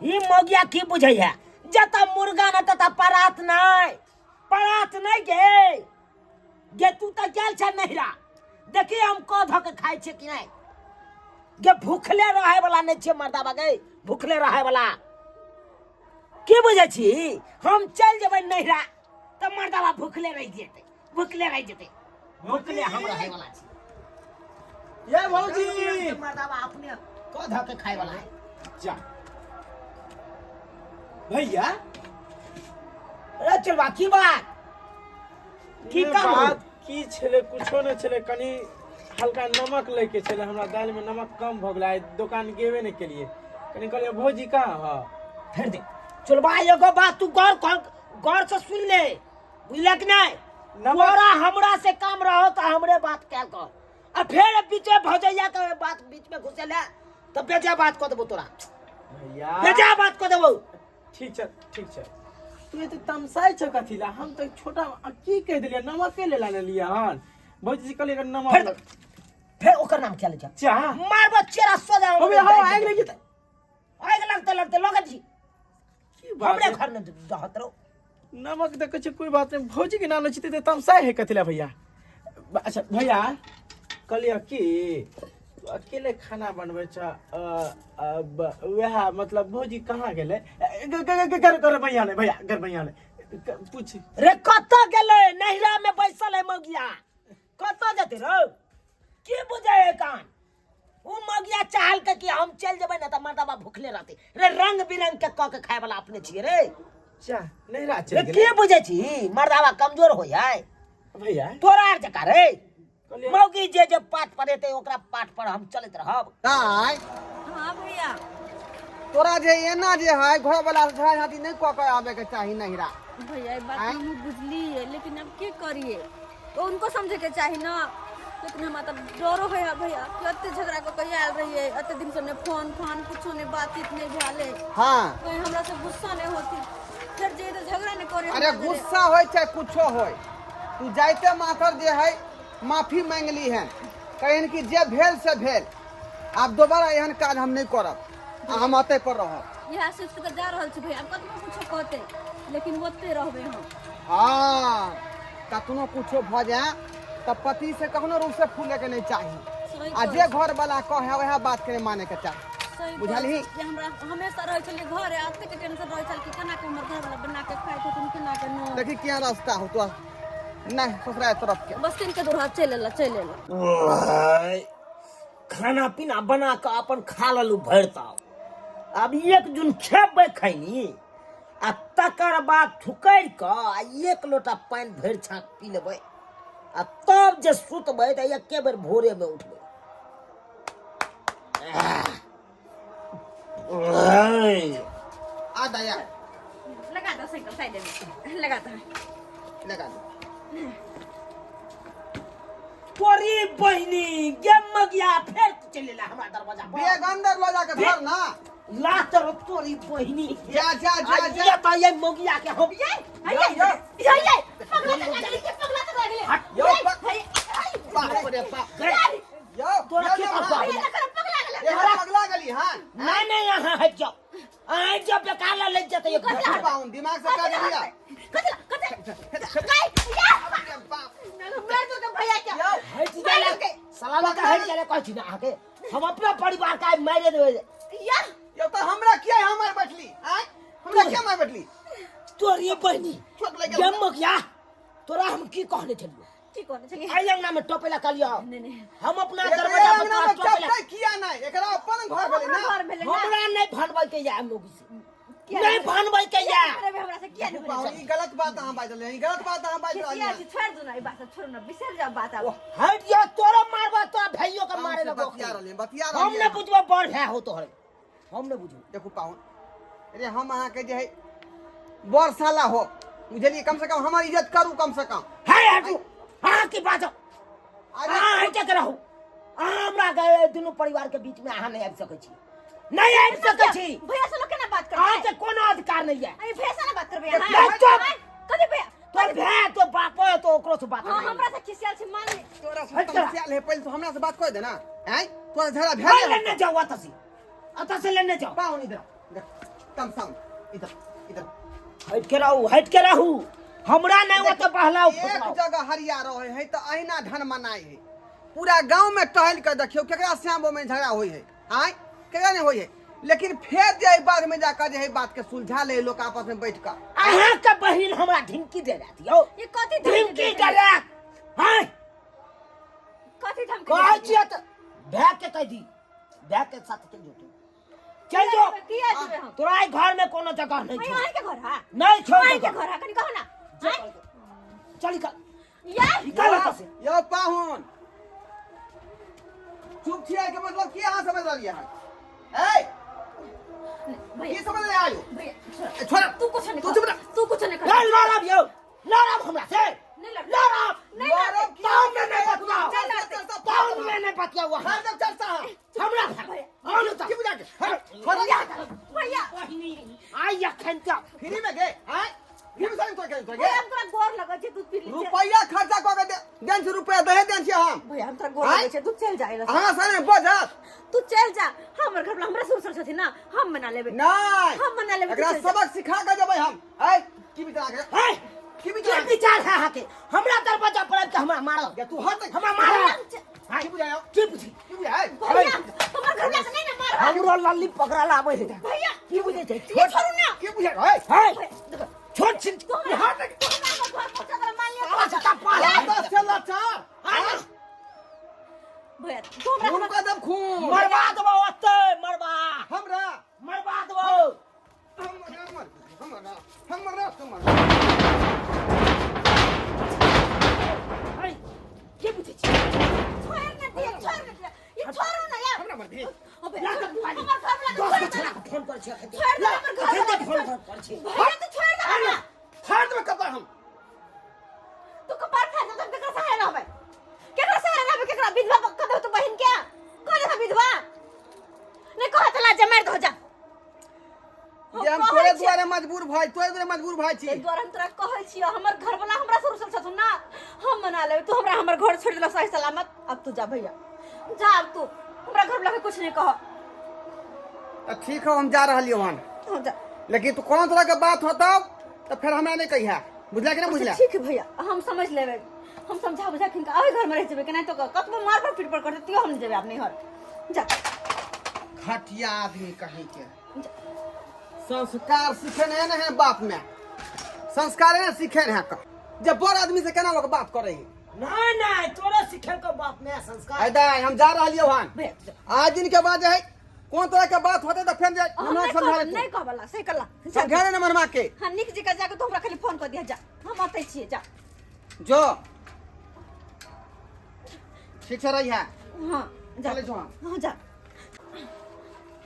ई मौगिया की बुझै है जतऽ मुर्गा न ततऽ परात नहि परात नहि गे गे तू तऽ गेल छ नहिरा देखी हम कऽ धऽ के खाइ छियै कि नहि गे भूखले रहै वाला नहि छियै मर्दाबा गे भूखले रहै वाला की बुझै छी हम चलि जेबै नहिरा तऽ मर्दाबा भूखले रहि जेतै भूखले रहि जेतै भूखले हम रहै वाला छी ये भौजी मर्दाबा अपने कऽ धऽ के खाय वाला है जा भैया अरे चलबा की बात की ये काम हौ? बात की छलै कुछो नहि छलै कनि हल्का नमक लैके छलै हमरा दालिमे नमक कम भऽ गेलै आइ दोकान गेबे नहि केलियै कनि कहलियै भौजी कहाँ हऽ फेर दे चलबा एगो बात तू गौर कर गौर से सुन ले बुझलक नहि तोरा हमरा से काम रहो तऽ हमरे बात कयल कर आ फेर बीचे भौजैया के बात बीच में घुसेल है तऽ बेजा बात कऽ देबो तोरा भैया बेजा बात कऽ देबो ठीक छै ठीक छै तू एते तमसाइ छौ कथी ला हम तऽ छोटा आ की कहि देलियै नमके ले ला लेलियै हन भौजी कहलियै अगर नमक फेर फेर ओकर नाम क्या ले जा चाह मारबो चेहरा सोजा हो हो आगि लगी तऽ आगि लगते लगते लगत जी की बात हमरे है? घर में रहत रहो नमक देखै छै कोई बात नहीं भौजी के नाम लै छी तऽ तमसाइ है कथी ला भैया अच्छा भैया कहलियै कि तू अकेले खाना बनबै छ वएह मतलब भौजी कहाँ गेलै घर घर भैया नहि भैया घर भैया नहि पूछ रे कतऽ गेलै नैहरा में बैसल है मगिया कतऽ जेतै रौ की बुझै है कान उ मगिया चाहल के कि हम चल जेबै ना तऽ मर्दबा भूखले रहतै रे रंग बिरंग के कऽ के खाय वाला अपने छियै रे जा नैहरा रे चलि की गेलै बुझै छी मर्दबा कमजोर होइ है भैया तोरा आर जकाँ रे कहलियै मौगी जे जे पाठ पर एतै ओकरा पाठ पर हम चलैत रहब दाय हाँ भैया तोरा जे एना जे है घर वाला झगड़ा झांटी नहीं कऽ के आबे के चाही नहिरा भैया ई बात आँय? हमहूँ बुझलिए लेकिन अब की करिए तो उनको समझे के चाही ना लेकिन हमरा तो डरो है भैया कि अते झगड़ा कऽ के आयल रहिए अते दिन से ने फोन फान कुछो नहीं बातचीत नहीं भेले हाँ कहीं हमरा से गुस्सा नहीं होती फिर जे तो झगड़ा नहीं करे अरे हमरा घरे। गुस्सा होय चाहे कुछो होय तू जाइते मातर जे है माफी मांगली है कहिन कि जे भेल से भेल आब दोबारा एहन काज हम नहीं करब आ हम अते पर रहब इएह सोच के तऽ जा रहल छी भैया आब कतबो कुछो कहते लेकिन ओते रहबै हम हाँ कतनो कुछो भऽ जाए तऽ पति से कखनो रूप से फूले के नहीं चाही सही आ जे घर वाला कहे वएह बात के माने के चाही सही बुझलही? कहै छी। जे हमरा हमेशा रहै छलै घरे एतेक टेंशन रहै छल कि केना के हमर घरवाला बना के खाइत होथिन केना के नहि देखी क्या रास्ता हो तो नहीं ससुराल तरफ के बस तीन के दूर चलि एला चलि एला खाना पीना बना कऽ अपन खा लेलहुँ भरि ताव आब एक जुन खेबै खैनी आ तकर बाद थुकरि कऽ आ एक लोटा पानि भरि छाक पी लेबै आ तब जे सुतबै तऽ एके बेर भोरेमे उठबै आ दया लगा दो साइकिल साइड में लगा दो लगा दो तोरी बहिनी गे मगिया फेर चलि एला हमरा दरवाजा पर बैग अंदर लो जाके धर ना लात रो तोरी बहिनी जा जा जा जा ये तो ये मगिया के हम ये ये ये ये पगला तक लागले के पगला तक लागले हट यो बाप रे बाप यो तोरा के करबा ये पगला गेली हां नहीं नहीं यहाँ हट जाओ अहाँ हट जाओ बेकार ला लग जाते ये घर बाउन दिमाग से का लिया कथि कथि बाप मार दो के भैया के यो हट जा साला लगा हट जा कहै छी ना अहाँके हम अपना परिवार के आइ मारि देबै या यो तो हमरा किया हमार बैठली आय हमरा किया मार बैठली तोरी बहिनी चोट लागि गे गेल मगिया तोरा हम की कहने छलियौ की कहने छलियै आइ अंगना में टोपेला कहलियौ नहीं नहीं हम अपना एकरा दरवाजा पर अंगना तोरा में टोपेला चपकै किया नहीं एकरा अपन घर भेलै ना घर भेलै ना हमरा नहीं भनबै के या मोगी से किया नहीं भनबै के या करबै हमरा से किया नहीं बाबू, ई गलत बात अहाँ बाजि रहलियै ई गलत बात अहाँ बाजि किया रहलियै छी छोड़ दो ना ई बात छोड़ो ना बिसर जाओ बात आब हट जा तोरा मारबा तोरा भाइयों के मारे हम से लगो बतिया रहलियै बतिया हम रहलियै नहीं बुझबो बड़ भाय हो तोहरे हम नहीं बुझबो देखू पाहुन अरे हम अहाँके जे है बड़ साला हो बुझलियै कम से कम हमर इज्जत करू कम से कम है हटू अहाँ की बात अरे अहाँ हटे के रहू अहाँ हमरा के दुनू परिवार के बीच में अहाँ नहीं आबि सकै छी नहीं आबि सकै छी भैया से लोग केना बात करबै अहाँ के कोनो अधिकार नहीं है अरे भैया से ना बात करबै नहीं, अहाँ चुप। कथी भैया तोर भाय तो बाप है तो ओकरो से बात हाँ नहीं हमरा से खिसियल छी मान ली तोरा से हट जा। तमस्याल है पहिले तो हमरा से बात कर दे ना आँय तोरा झगड़ा हाँ, भेल लेने जाओ अतः से अतः से लेने जाओ पाहुन इधर देख तमसाउ इधर इधर। हट के रहू, हट के रहू, हमरा नहीं ओते बहलाउ एक फुसलाउ। जगह हरिया रहे है तऽ अहिना ढन मनाइ है। पूरा गांव में टहल के देखियौ केकरा श्यामो में झगड़ा होइ है, आय केकरा नहीं होइ है। लेकिन फेर जे एहि बात में जाकर जे एहि बात के सुलझा ले लोग आपस में बैठ कर। अहाँ के बहिन हमरा धमकी दे रहा यौ। ये कथी धमकी धमकी दे दे रहा हां? कथी धमकी कहै दे? छियै तऽ भाय के कह दी, भाय के साथ चल जो तू, चल जो। किया जेबै हम? तोरा एहि घर में कोनो जगह नहीं छौ। अहीं के घर है? नहीं छौ अहीं के जगह। घर है, कनी कहू ना। चल निकल। यार निकल एतऽ से। यौ पाहुन, चुप छियै के मतलब की अहाँ समझ रहलियै हन? ए भैया की समझ रहे आयो? भैया छोड़। ए, छोड़। तू कुछ नहीं तू कर। चुप रह। तू कुछ नहीं कर। नहीं लड़ब यौ, लड़ब हमरा से। नहीं लड़ब। लड़ब। नहीं लड़ब। ताउन में नहीं बतियाओ। चल लड़ते। ताउन में नहीं बतियाओ अहाँ। हर जब चर्चा है। हमरा घर। आउ ने तऽ। की बुझा के? हट, छोड़। भैया। आइ अखन तक। फ्री में गे, आय? फ्री में साइन तोड़ के तोड़ गे। भैया, हम तोरा गोर लगै छै, दूध पी लै छै। रुपया खर्चा कऽ के देन छी, रुपया दहे देन छी हम। भैया, हम तोरा गोर आँय? लगै छै, तू चलि जा एला से। अहाँ सने बजत। तू चलि जा, हमर घर हमरा ससुर छथिन ना, हम मना लेबै। नहीं। हम मना लेबै, तू एकरा चलि जा। सबक सिखा के जेबै हम। ऐ, की विचार है? है? की विचार? की विचार है अहाँके? हमरा दरवाजा पर आबि के हमरा मारब। गे, तू हट। हमरा मारब। की बुझायो? की बुझी? की बुझाय? भैया, हमर घर वाला के नहीं ना मारब। हमरो लल्ली पकड़ल आबै है। भैया। की बुझै छै? ये छोड़ू ना। की बुझाय? है? है? भैया, देखो। छोट छिन। तू हमरा हट। तू हमरा घर पहुंचा दे, मान लिया। साला जूता पाल। दस से लाचार। आय। भैया, तू हमरा खून का दब खून। मरवा देबौ ओतै, मरवा। हमरा। मरवा देबौ। हमरा, हमरा, हमरा, हमरा। है, की बुझै छी? छोड़ ना दिए, छोड़ ना दिए। ये छोड़ू ना यार। हमरा मर दे। अबे, ला तऽ हमर घर वाला के दस छोड़ गो दे। छोड़ा के फोन करै छी अखन। छोड़ दे हमर घर अखन वाला ते के फोन छोड़। करै छी। भैया, तू छोड़ दे हमरा। फाड़ देबै कपार हम। तू कपार फाड़ दे, हम केकरा सहारा रहबै? केकरा सहारा रहबै? केकरा विधवा कह देबो तू बहिन के? कह देबो विधवा? नहीं कह त लाज मार दो जा। हम जे हम कहै तोरे छियै- दुआरे मजबूर भाई, तोरे दुआरे मजबूर भाई छी। एहि दुआरे हम तोरा कहै छियौ, हमर घर वाला हमरा से रुसल छथुन ना, हम मना लेबै। तू हमरा हमर घर छोड़ि देलक सही सलामत। अब तू जा भैया, जा, अब तू हमरा घर वाला के कुछ नहीं कह। तऽ ठीक है, हम जा रहलियौ हन। हाँ, जा। लेकिन तू कोनो तरह के बात होतौ तऽ फेर हमरा नहीं कहिया, बुझला कि नहीं बुझला? अच्छा, ठीक है भैया, हम समझ लेबै। हम समझा बुझा के हिनका ओहि घर में रह जेबै, केनाहितो कऽ कतबो मार पर पीट पर करतै तैयो हम नहि जेबै आब नैहर। जा। घटिया आदमी कहीं के संस्कार सीखे नहीं है ना बाप में, संस्कार नहीं सीखे नहीं है जब बड़ आदमी से केना लोग बात करे है। नहीं नहीं, तोरे सीखे के बाप में संस्कार। अरे दाई, हम जा रहलियौ हन। भैया, जा। आज दिन के बाद है कोन तरह के बात होते तऽ फेर जे हम हमरा नहीं समझा कहब, लेतौ। नहीं कहबला, सही कहला। जा। समझा ले ना मनमा के। हाँ, निक जी का जाके तू हमरा खाली फोन कर दिया, जा, हम आते छियै, जा। जो ठीक से रही है। हाँ, जा। चलै छौ हम। हाँ, जा।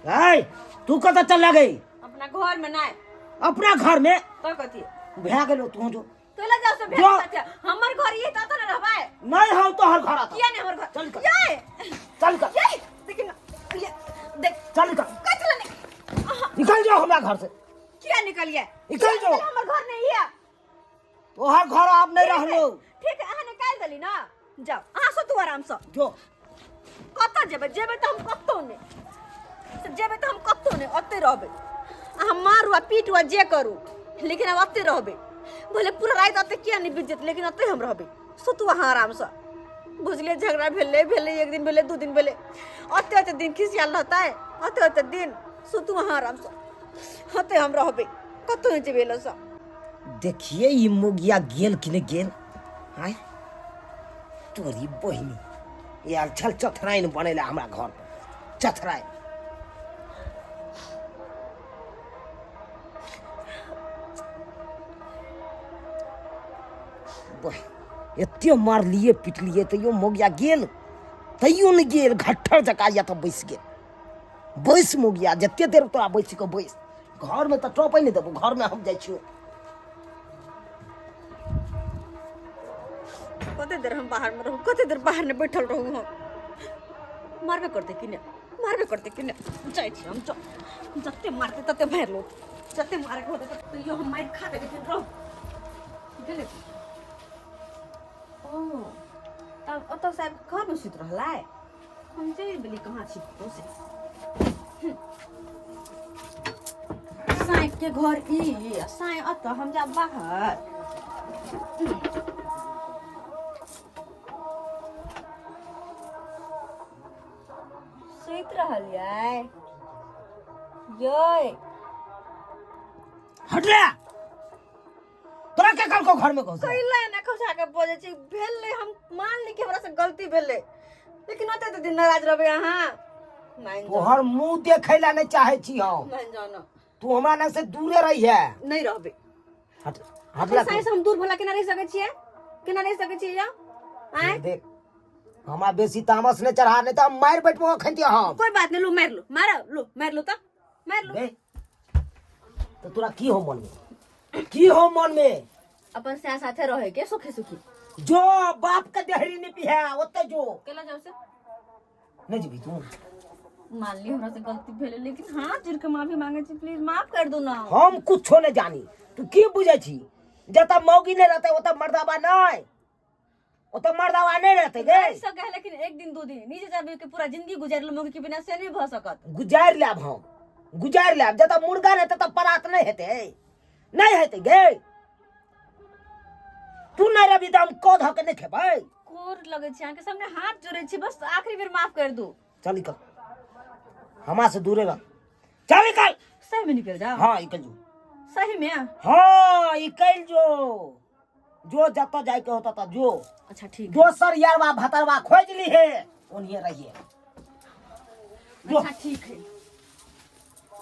है, तू कतऽ चल गई? अपना घर में नहीं। अपना घर में? तो कथी? भए गेलो तू जो। तो ले जाओ सब जो। भेट साथे। हमर घर ये त न रहबै। नहीं हम तोहर घर आता। किया नहीं हमर घर? चल निकल। ये। चल निकल। ये देखि ना, ये देख। चल निकल। कथी ले नहीं? अहाँ। निकल जाओ हमरा घर से। किया निकलिए? निकल जाओ। हमर घर नहीं है। तोहर घर आब नहीं रहलो। ठीक है, अहाँ निकाल देली ना, जाओ अहाँ सुतू आराम से। जो। कतऽ जेबै? जेबै तऽ हम कतौ नहि। से जेबै तऽ हम कतौ नहि, ओतै रहबै। अहाँ मारू आ पीटू आ जे करू, लेकिन आब ओतै रहबै। भले पूरा राति ओतै किया नहि बीत जेतै, लेकिन ओतै हम रहबै। सुतू अहाँ आरामसँ। बुझलियै, झगड़ा भेलै भेलै, एक दिन भेलै, दू दिन भेलै, ओते ओते दिन खिसियाल रहतै? ओते ओते दिन सुतू अहाँ आरामसँ, ओतै हम रहबै, कतौ नहि जेबै एलऽसँ। देखिए ई मुगिया गेल कि नहि गेल। आय तोरी बहिनी यार छल चथराइन बनेला हमरा घर पर चथराइन। एते मारलिए पिटलिए तैयो मोगिया गेल, तैयो नहि गेल, घट्ठर जकाँ या तऽ बैस गेल। बैस मोगिया, जते देर तोरा बैस कऽ बैस, घरमे तऽ टपै नहि देबौ, घरमे हम जाइ छियौ। कते देर हम बाहर में रहू, कते देर बाहर में बैठल रहू, हम मारबे करते कि नहि, मारबे करते कि नहि। जाइ छी हम, चल, जते मारते तते मारि लो, जते मारे के होते तैयो हम मारि खा के लेकिन रहू। गेलै। ओ तब ओतऽ साहब घरमे सुति रहलै, हम चलि गेली। कहाँ छी कतौ से? साँय के घर ई आ साँय अतऽ हम जाब बाहर। सुति रहल यै यै? हट ले, तोरा के कल को घर में घुस कैला एना खौसा के बजै छी? भेलै, हम मान ली कि हमरा से गलती भेलै, लेकिन ओते तऽ दिन नाराज रहबै अहाँ? मान जाउ। तोहर मुंह देखै ला नहीं चाहे छी हम। मान जाउ न। तू हमरा लग से दूरे रही है। नहीं रहबै। हट हट ला। साँय से हम दूर भला केना रहि सकै छियै? केना रहि सकै छियै यौ? आँय? देख, हमरा बेसी तामस नहीं चढ़ा, नहीं तो हम मार बैठबो अखन ते हम। कोई बात नहीं, लो मार लो, मारो, लो मार लो, तऽ मार लो। बे, तो तोरा की हो मन में, की हो मन में? अपन सास साथे रहे के सुखी सुखी। जो बाप के देहरी नहीं पिहे ओते जो। केला जाऊ से? नहीं जेबी तू? मान ली हमरा से गलती भेलै, लेकिन हाथ जोड़ के माफी मांगे छी, प्लीज माफ कर दू ना। हम कुछो नहीं जानी। तू की बुझे छी? जतऽ मौगी नहीं रहते ओतऽ मर्दाबा नहीं, ओतऽ मर्दाबा नहीं रहते गे। रहि सकै है, लेकिन एक दिन दू दिन निजे जाबे के पूरा जिंदगी गुजार लो मौगी के बिना, से नहीं भ सकत। गुजार लेब, हम गुजार लेब। जतऽ मुर्गा रहते तब परात नहीं हेतै, नहीं हेतै गे। तू नहीं रहबी तऽ हम कऽ धऽ के नहीं खेबै। कोर लगै छी अहाँके सामने, हाथ जोड़ै छी, बस आखिरी बेर माफ कर दू। चल निकल, हमरा से दूरे रह, चल निकल। सही में निकल जाओ? हाँ, निकल जो। सही में? हाँ, निकल जो, जो जतऽ जाइके होता तब जो। अच्छा ठीक। दोसर यारवा भतरवा खोज ली है, ओनिये रहिए जो। अच्छा ठीक है,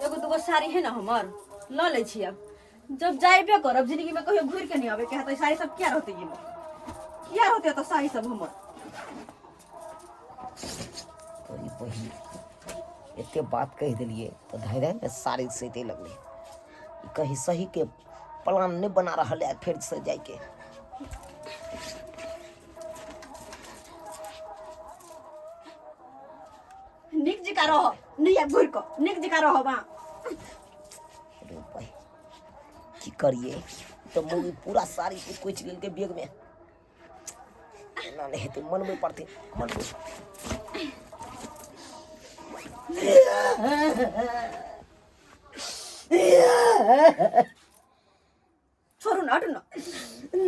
एगो दूगो साड़ी है ना हमर, लऽ लै छी। अब जब जाइबे करब, जिंदगी में कहियो घुरि के नहीं आबे के है, तऽ साड़ी सब किया रहतै? ये किया रहतै तऽ साड़ी सब हमर? तोरी बहिन, एते बात कहि देलियै तऽ धैर्य ने साड़ी सैते लगलै। ई कहीं सही के प्लान नहीं बना रहल है फिर से जाइके। नीक जकाँ रह, नहीं आब घुरि कऽ, नीक जकाँ रहब अहाँ। अरे भाई, की करिए? तऽ मौगी पूरा साड़ी के कुचि लेलकै बैग में। एना नहि हेतै, मनबै पड़तै, मनबै। छोड़ू ने, हटू ने।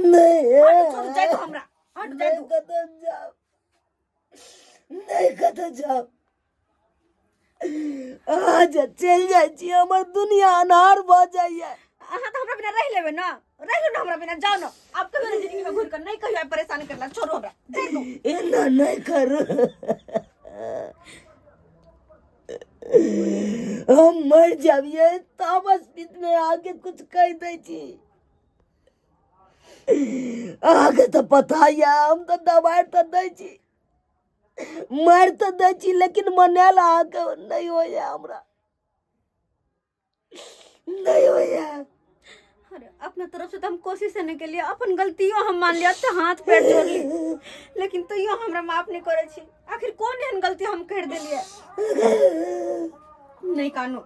नहीं। हटू, छोड़ू, जाय दू हमरा, हटू, जाय नहीं। दू। कतऽ जाब? नहीं, कतऽ जाब? आज चलि जाइ छी, हमर दुनिया अन्हार भऽ जाइए। अहाँ तऽ हमरा बिना रहि लेबै ने, रहि लू ने हमरा बिना। जाउ ने, आब कहियो ने जिंदगी में घुरि कऽ नहीं कहियो आब परेशान करला। छोड़ू हमरा, जाय दू। एना नहीं करू, हम मर जाबिए। तामस पित में आके कुछ कह दै छी। अहाँके तऽ पता यऽ, हम तऽ दबाइ तऽ दै छी, मारि तऽ दै छी, लेकिन मनायल अहाँके नहि होइए, हमरा नहीं होइए। अरे, अपना तरफ से तो हम कोशिश नहीं के लिए, अपन गलतियों हम मान लिया, तो हाथ पैर जोड़ ली, लेकिन तैयो हमरा माफ नहीं करे छी। आखिर कौन एहन गलती हम कर देलिए? नहीं कानू,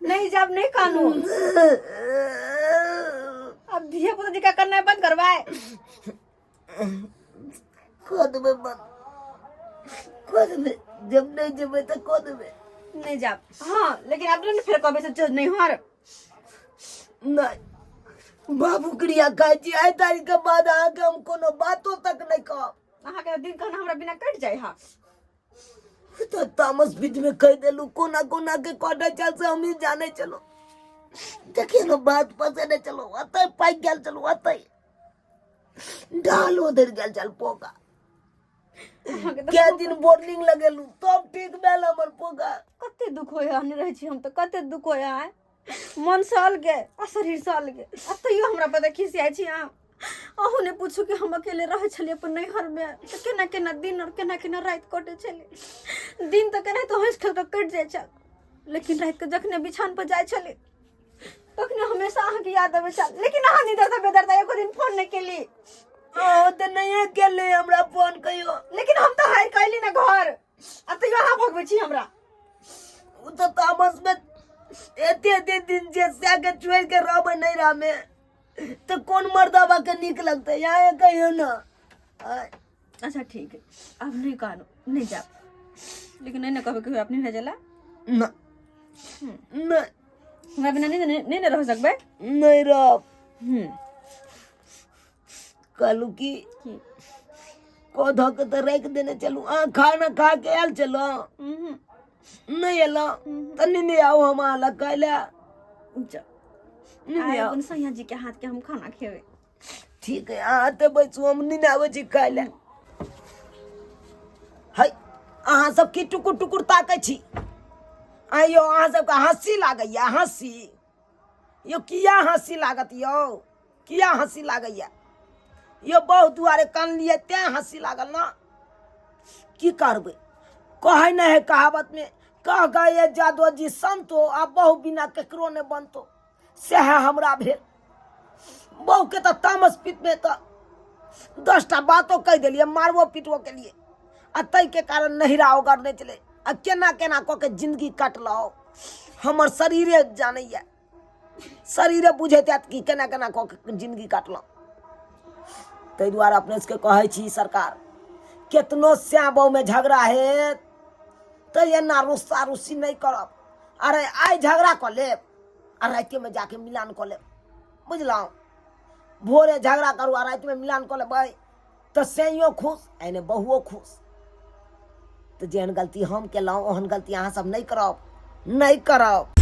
नहीं जाब, नहीं कानू। अब धिया पुता जी का करना बंद करवाए। कऽ देबै बंद, कऽ देबै। जब नहीं जेबै तऽ कऽ देबै। नहीं जाब, हाँ, लेकिन अब ने फिर कभी से जो नहीं हार। नहीं बाबू, क्रिया खाइ छी, आइ तारीख के बाद अहाँके हम कोनो बातो तक नहीं कहब। अहाँके दिन कहना हमरा बिना कटि जाय। हाँ। तऽ तामस बीच में कहि देलू, कोना कोना के कटै छल से हमही जानै छलहुँ। देखिए ने, बात पसै चलो, ओतै पाकि गेल छलहुँ, ओतै ढालो धरि गेल छल पोका। अहाँके तऽ कै दिन बोर्डिंग लगेलू तब ठीक भेल हमर पोका। कते दुख होय है, रहै छी हम तऽ कते दुख होय है, मन से अलगे आ शरीर से अलगे, आ तैयो हमरा पर खिसियाइ छी अहाँ। अहूँ ने पूछू कि हम अकेले रहै छलियै अपन नैहरमे तऽ केना केना दिन और केना केना राति कटै छलै। दिन तऽ केनाहितो हँसि खेल कऽ कटि जाइ छल, लेकिन रातिके जखने बिछान पर जाइ छलै तखने हमेशा अहाँके याद अबै छल। लेकिन अहाँ निदर्दा बेदर्दा एको दिन फोन नहि केली। अहाँ तऽ नहिए केले हमरा फोन कहियो। लेकिन हम तऽ हारि कऽ अयली ने घर, आ तैयो अहाँ भगबै छी हमरा। ओ तऽ तामस में एते एते दिन जे सएके छोड़ि के रहबै नैहरा में तऽ कोन मर्दाबा के नीक लगतै, यहाँ कहियो ने। आँय। अच्छा ठीक है, अब नहीं कहनो, नहीं जाब, लेकिन नहीं ने कहबै कहियो अपने भेजला। ना, नहीं। हमरा बिना नहि नहि नहि ने रह सकबै। नहि रहब। कहलू की की? कऽ धऽ के तऽ राखि देने चलू। अहाँ खाना खा के आयल छलहुँ? नहि एलहुँ तऽ नेने आउ हम अहाँ लग खाय लए। नेने आइ आउ। अपन सैया जी के हाथ के हम खाना खेबै। ठीक है, अहाँ तऽ बैसू, हम नेने आबै छी खाय लए। है, अहाँ सब की टुकुर टुकुर ताकै छी? आइयो अहाँ सबके हँसी लागैया? हँसी यौ किया हँसी लागत यौ? किया हँसी लागैया यौ? बहुत दुआरे कानलियै तें हँसी लागल ने। की करबै, कहै नहि है कहावत में, कह गए जादव जी संतो, आ बहु बिना केकरो नहि बनतो। सएह हमरा भेल। बहुके तऽ तामस पीतमे तऽ 10टा बातो कहि देलियै, मारबो पीटबो केलियै, आ ताहिके कारण नहिरा ओगरने छलै। आ केना केना कऽ के जिंदगी कटलहुँ हमर शरीरे जानैया, शरीरे बुझैत हैत कि केना केना कऽ के जिंदगी काटलहुँ। ताहि दुआरे अपने सबके कहै छी सरकार, केतनो स्या बहुमे झगड़ा हेत तऽ एना रुस्सा रुस्सी नहि करब। अरे आइ झगड़ा कऽ लेब आ रातिमे जाके मिलान कऽ लेब, बुझलहुँ? भोरे झगड़ा करू आ रातिमे मिलान कऽ लेबै तऽ सैयो खुश एने बहुओ खुश। तऽ जेहन गलती हम केलहुँ ओहन गलती अहाँ सब नहि करब, नहि करब।